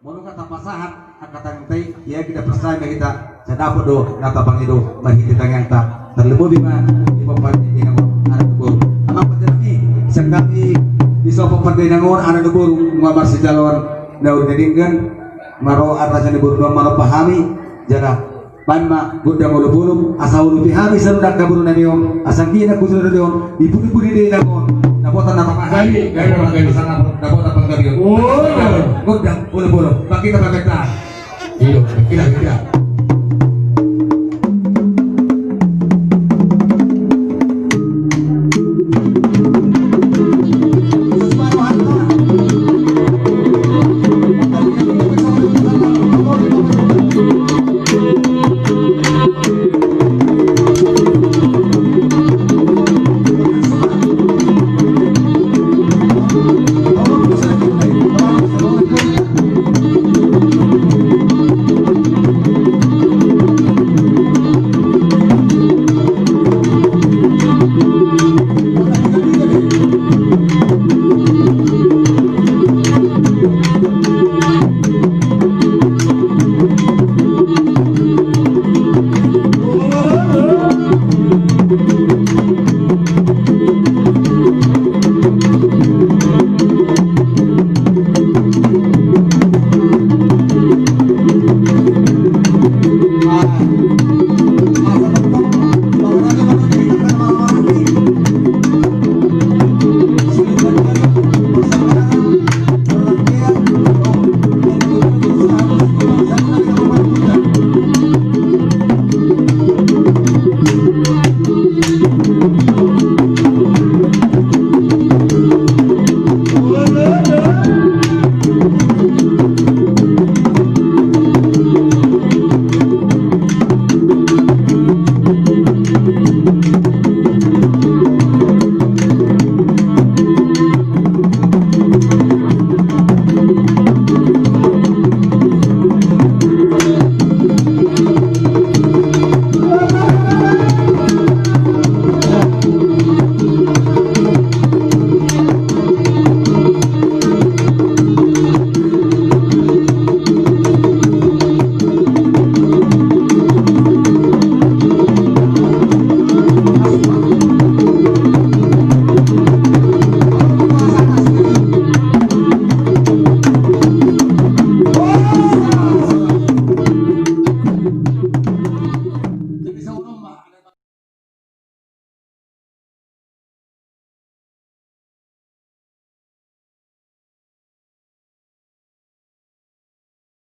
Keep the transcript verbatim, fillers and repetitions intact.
Molo hita pasahat angka tangiangta i, ia hita pasahat ma hita, sai dapot do na tapangido marhite tangiangta. Tarlumobi ma di pomparan ni inang on Arana Boru. Amang pandenami, sian hami di so pomparan ni inang on Arana Boru, nunga marsijaloan na uli na denggan, maro arta sian ni boru do on, maro pahami, jala baen ma gondang olopolop, asa olopi hami saluhut angka boru nami on, asa anggiat na bujur do on, dipudipudi do inang on, dapotan na pamahan, dapotan na panggabean. Gondang olopolop, bangkit ma hita. Iyo, hita, hita.